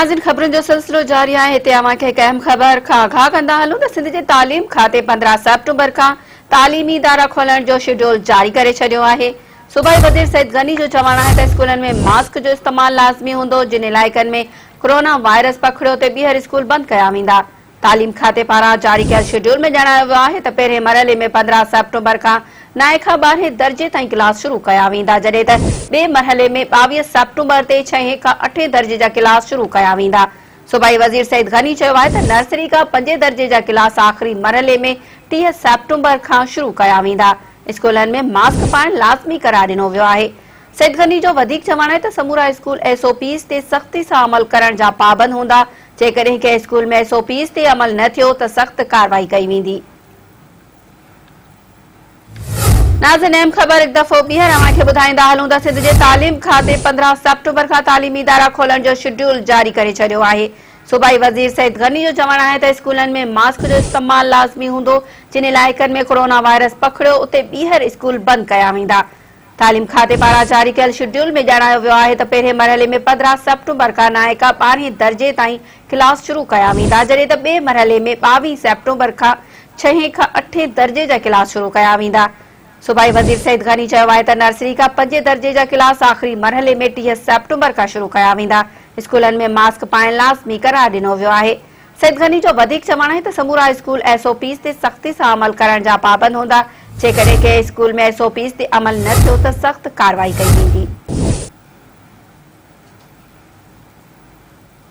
ناظرين خبرن جو سلسلو جاري آهي هتي اوهان کي هڪ اهم خبر کان آگاهه ڪندا هلون ته سنڌ جي تعليم کاتي 15 سيپٽمبر کان تعليمي ادارا کولڻ جو شيڊول جاري ڪري ڇڏيو آهي صوبائي وزير سيد غني جو چوڻ آهي ته اسڪولن ۾ ماسڪ جو استعمال لازمي هوندو جن علائقن ۾ ڪرونا وائرس پکڙيو اتي ٻيهر اسڪول بند ڪيا ويندا تعليم کاتي پاران جاري ڪيل شيڊيول ۾ ڄاڻايو ويو آهي ته پهرين مرحلي ۾ 15 سيپٽمبر کان نائين کان ٻارهين درجي تائين ڪلاس شروع ڪيا ويندا جڏهن ته ٻئي مرحلي ۾ 22 سيپٽمبر تي ڇهين کان اٺين درجي جا ڪلاس شروع ڪيا ويندا. صوبائي وزير سعيد غني چيو آهي ته نرسري کان پنجين درجي جا ڪلاس آخري مرحلي ۾ 30 سيپٽمبر کان شروع ڪيا ويندا. اسڪولن ۾ ماسڪ پائڻ لازمي قرار ڏنو ويو آهي. سيد غني جو وڌيڪ چوڻ آهي ته سمورا اسڪول ايس او پيز تي سختي سان عمل ڪرڻ جا پابند هوندا، جيڪڏهن ڪنهن اسڪول ۾ ايس او پيز تي عمل نه ٿيو ته سخت ڪارروائي ڪئي ويندي. ناظرين اهم خبر هڪ دفعو ٻيهر اوهان کي ٻڌائيندا هلون ته سنڌ جي تعليم کاتي 15 سيپٽمبر کان تعليمي ادارا کولڻ جو شيڊيول جاري ڪري ڇڏيو آهي. صوبائي وزير سيد غني جو چوڻ آهي ته اسڪولن ۾ ماسڪ جو استعمال لازمي هوندو، جن علائقن ۾ ڪورونا وائرس پکڙيو اتي ٻيهر اسڪول بند ڪيا ويندا. تعليم کاتي پاران جاري ڪيل شيڊيول ۾ ڄاڻايو ويو آهي ته پهرين مرحلي ۾ 15 سيپٽمبر کان نائين کان ٻارهين درجي تائين ڪلاس شروع ڪيا ويندا جڏهن ته ٻئي مرحلي ۾ 22 سيپٽمبر کان ڇهين کان اٺين درجي جا ڪلاس شروع ڪيا ويندا. صوبائي وزير سعيد غني چيو آهي ته نرسري کان پنجين درجي جا ڪلاس آخري مرحلي ۾ 30 سيپٽمبر کان شروع ڪيا ويندا. اسڪولن ۾ ماسڪ پائڻ لازمي قرار ڏنو ويو آهي. سيد غني جو وڌيڪ چوڻ آهي ته سمورا اسڪول ايس او پيز تي سختي سان عمل ڪرڻ جا پابند هوندا، جيڪڏهن ڪنهن اسڪول ۾ ايس او پيز تي عمل نه ٿيو ته سخت ڪارروائي ڪئي ويندي.